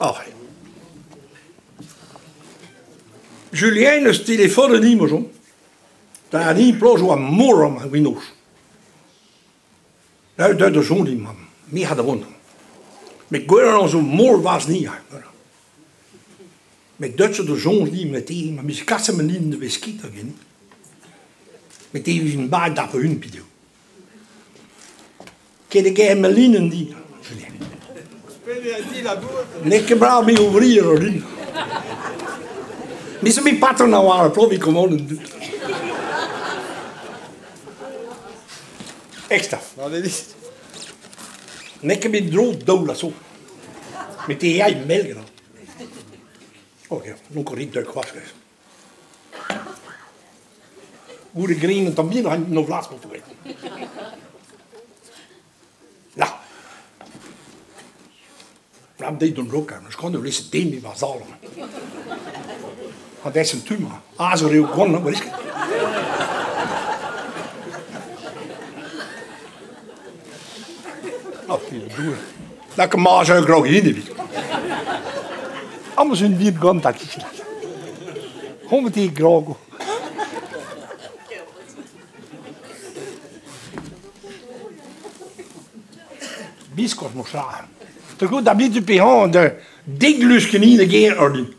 Ah. Julien eus telefonet din, ma soñj. Da ni plojo a mor amañ gwinoz. Deut da soñj din, mamm. Me a da vont. Met gwellañ zo mor vaz-ni. Met deut zo da soñj din met te, ma vez kaset ma din da vez ket hag Met te vez bad da un pidev. Ket e ger ma linenn din, Julien. N'eo ket brav me ouvrir ur lin. Me zo bet patron a-walc'h, plovi komandenn dud. Ekstra. N'eo ket bet dro daol a zo. Met te yae mell ganeoc'h. Ok, n'on ket rit da c'hoazh. Goude grin un tamm bihan, no vlas mo graet. La. Blam deit don loka, ma skon lese den mi war zal. Ha des un tumor. Ah, zo reo gwan, wat is het? Oh, doe. Dat kan maar zo graag in. Anders een diep gant dat ik. Hom die graag. Biskos mo sa. Te goed dat blit du pehan de diglusken in de geer ordin.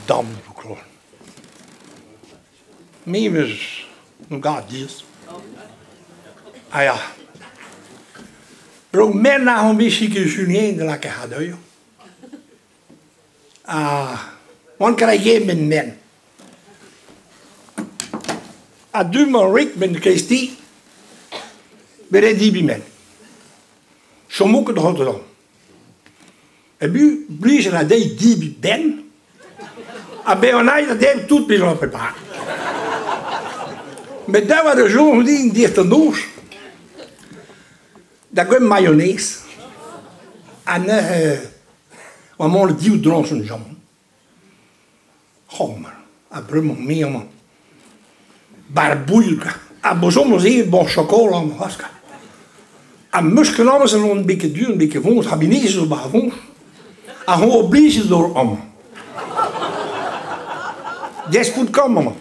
Dam voor Me was nog gaat dies. Ah ja. Bro men na hon wist Julien de la hadeu. Ah, wan krijg je men men. A du ma rik ben Christi. Bere di bi men. Sommige de Rotterdam. En bu blije la dei di bi ben. A ben on a dat tout bi l'on prépare. Met daar waren de zoon die die de noos. Dat kwam mayonaise. En uh, le diou dronch un jambon. Goh, man. A brummen meer, man. Barbouille. A bijzonder zeer bon chocola, man. A musken ze een beetje duur, een beetje vons. Habinees zo bij vons. A gewoon oblige door om. Des moet komen, man.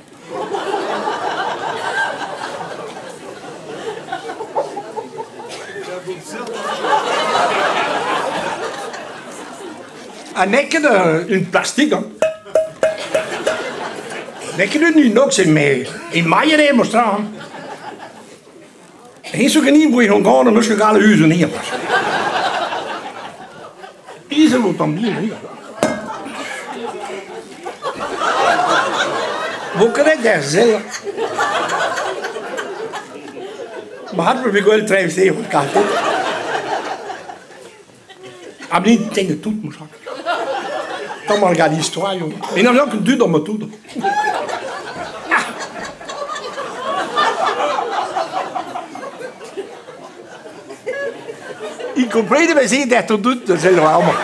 En ik een plastic, hè. Ik het nu nog zijn mee. In mei er staan. Geen zo geen boei gaan gaan, dan moest ik alle huizen neer. Is er wat dan hier? Wo kan ik daar zelf? Maar hadden we wel drijf tegen elkaar. Maar niet tegen toet moest ik. Dan maar gaat die histoire, jongen. En dan ook een duur dan maar toet. Ik comprende me zien dat het doet, dat zijn we allemaal.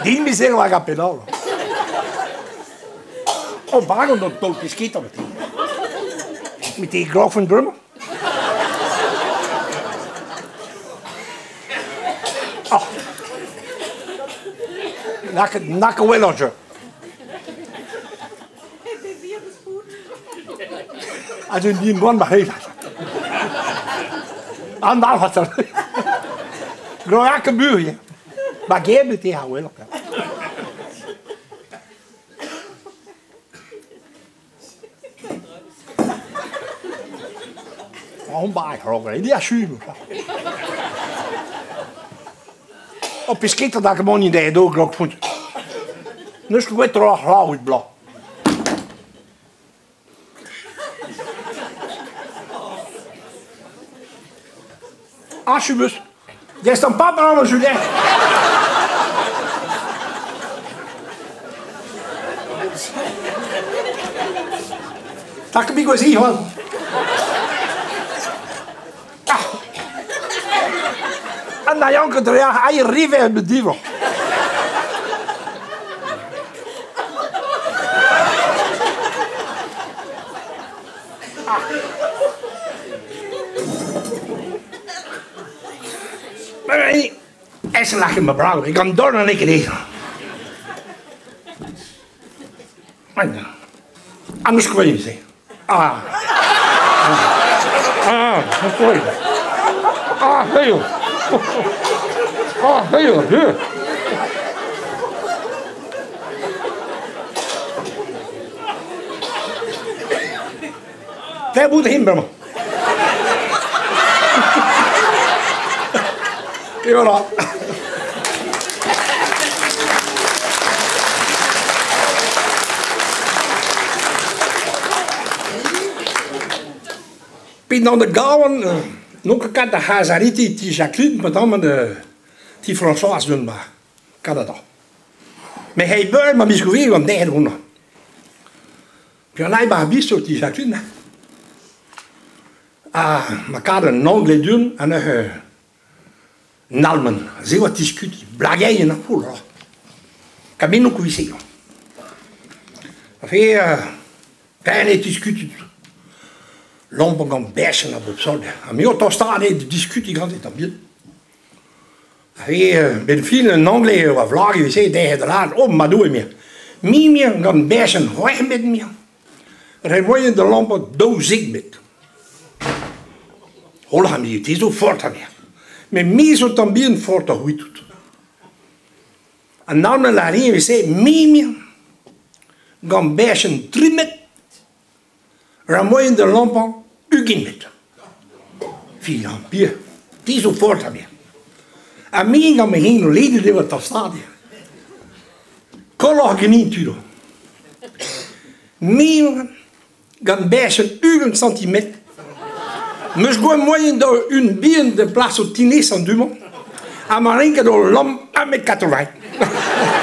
Die me zijn we gaan penal. Oh, waarom dan dood is met die? Met die graf van drummer? Oh. Nakke wel, Also die man maar Aan had dat. Groake buurje. Maar geef het die wel. Hun bare ikke Det er syg. Og beskikker der kan man i dag, då klok punt. Nu skal vi dra hla ut blå. Alsjeblieft. Jij staat papa aan Julien. Tak mi go zi, hoor. En dan janken er ja, hij rive met dieven. Ez lakaet ma brav, e gant dorn n'eo ket dezhañ. Ah, meus ket se. Ah. Ah, ah, ah, hey. Ah, hey, hey. Te bout hin bremañ. Et voilà. Pin de gauen, nog kat de Hazariti, ti Jacqueline, maar dan de ti François doen maar. Canada. Maar hij beurt maar misgeweer, want nee, doen. Puis on a bisto ti Jacqueline. Ah, ma kad un anglais dun an ur alman. Ze oa diskuti, blageien an poul. Kamino kuise. A fe, pen e diskuti. Lampen gant bersen op sol. A mi o tostan e diskuti gant et an bien. A fe, ben fin un anglais oa vlag e se de de laat, oh, ma doe mir. Mi mir gant bersen hoech met mir. Re moyen de lampen dozik met. Hola, mi, het is zo fort aan mir. Mais mi zo tambien fort a huitut. An nan la rien we se mi mir gant bersen trimet. Ra moyen de lampen ugin met. Fi an bier. Het is zo fort aan mir. A mi gant me heen leden de wat af staat. Kolor genin tudo. Mi gant bersen ugent centimet. Meus gwa moyen da un bien de plas o tinez an dumont. A ma rinket o lam 1m80.